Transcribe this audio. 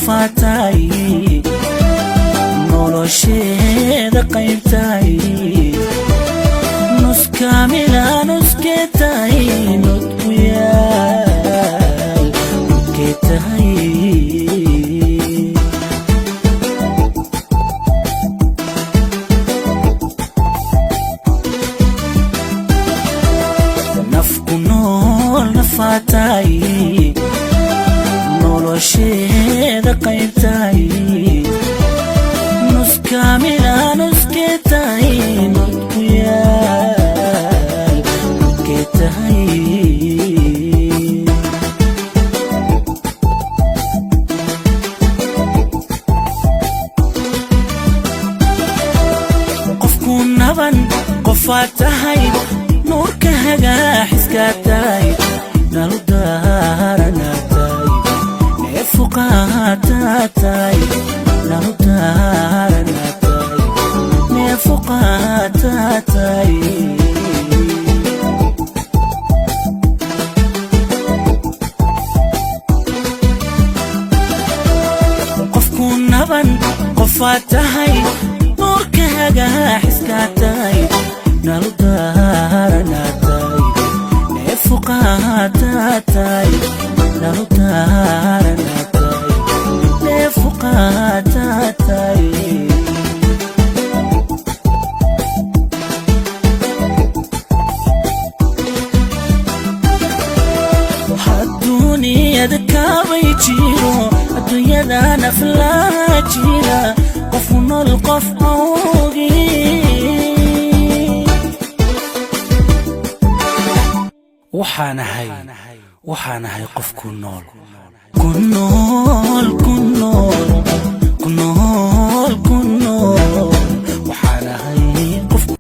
nafaa tahay, nolosheeda qayb tahay, nuskaamila nuskee tahay, nodku yaal nudkee tahay. Nafku nool nafaa tahay, nolosheeda qayb tahay, nuskaamila nuskee tahay, nodku yaal nudkee tahay. Qofku naban qofaad tahay, nuurka hagaaxiskaa tahay, nalu daaranaa tahay, neefuqaataa tahay, nalu daaranaa tahay, neefuqaataa tahay. Qofku naban qofaad tahay, nuurka hagaaxiskaa tahay, nalu daaranaa tahay, neefuqaataa tahay, nalu daaranaa tahay, neefuqaataa tahay. Adduuniyada kaabay jiro, adduunyada naflaa jira, qofu nool qof awgi. Waxaan ahay qofku nool ku nool.